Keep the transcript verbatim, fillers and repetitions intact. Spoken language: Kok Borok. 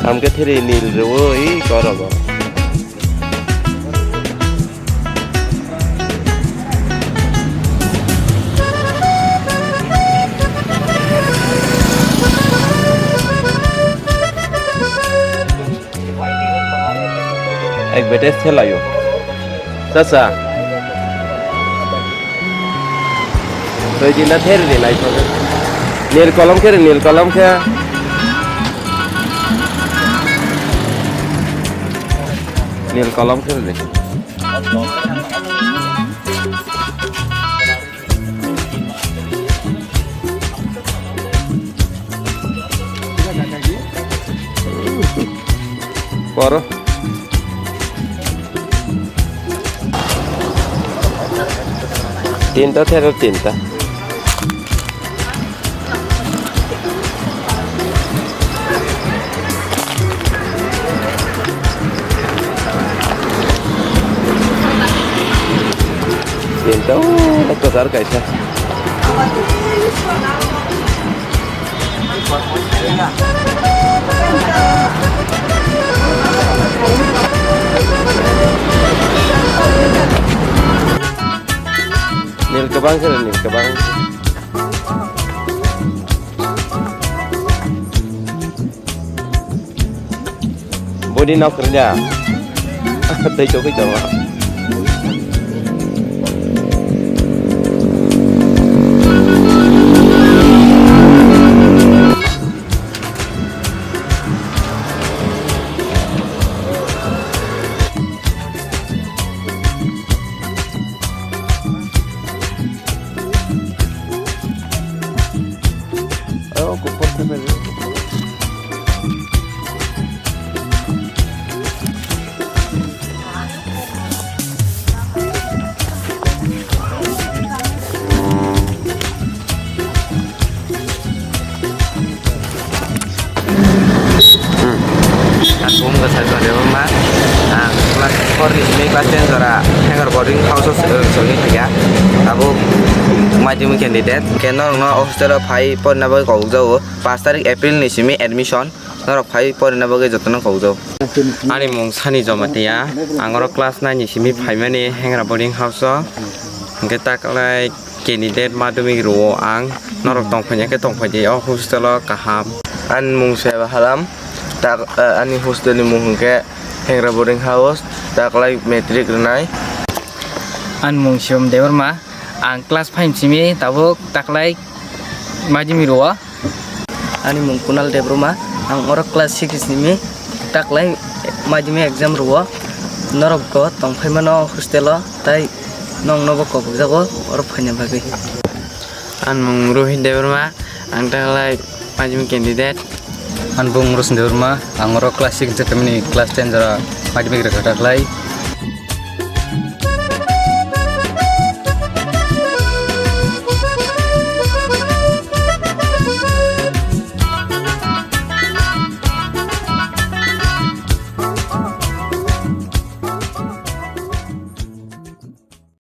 Thamkhe theri nil rwo i korogo. Ek bete se layo. Sasa. Doi din da ther din ai thok. Nil kolom khe, nil kolom khe. Nil kolom khe. Por. Tinta thero tinta. Siyento, kwchar kaisa. Nil kwbang khe, nil kwbang. Body nok kerja. Tei chokwi tongo. Ang bumung bwsa jora ma, ang class four ni simi class ten jora Hengar boarding house o, eh, sogwi phaikha. Abo madhyamik candidate. Khe norokno o hostel o phai porina bagwi kok jago. Pash tarik April ni simi admission. Norok phai porina bagwi jotono kok jago. Ani mung Sani Jamatia. Ang oro class nine ni simi phaimani Hengra boarding house o. Hwnkhe taklai candidate madhyamik rwo ang, norok tongphai ya khe tongphai di o hostel o kaham. Ani mung Seba Halam, tak, eh, ani hostel ni mung hwnkhe Hengra Boarding House, taklai matric rwnai. Ani mung Shivam Debbarma, ang class five simi tabuk taklai madhyamik rwo. Ani mung Kunal Debbarma, ang oro class six simi taklai madhyamik exam rwo. Norok bo tongphai mano hostel o, tai nokno bo kobok jago oro phaina bagwi. Ani mung Rohit Debbarma, ang taklai madhyamik candidate. Ani mung Roshan Debbarma, ang oro class six ni class ten jora madhyamik rwkha taklai.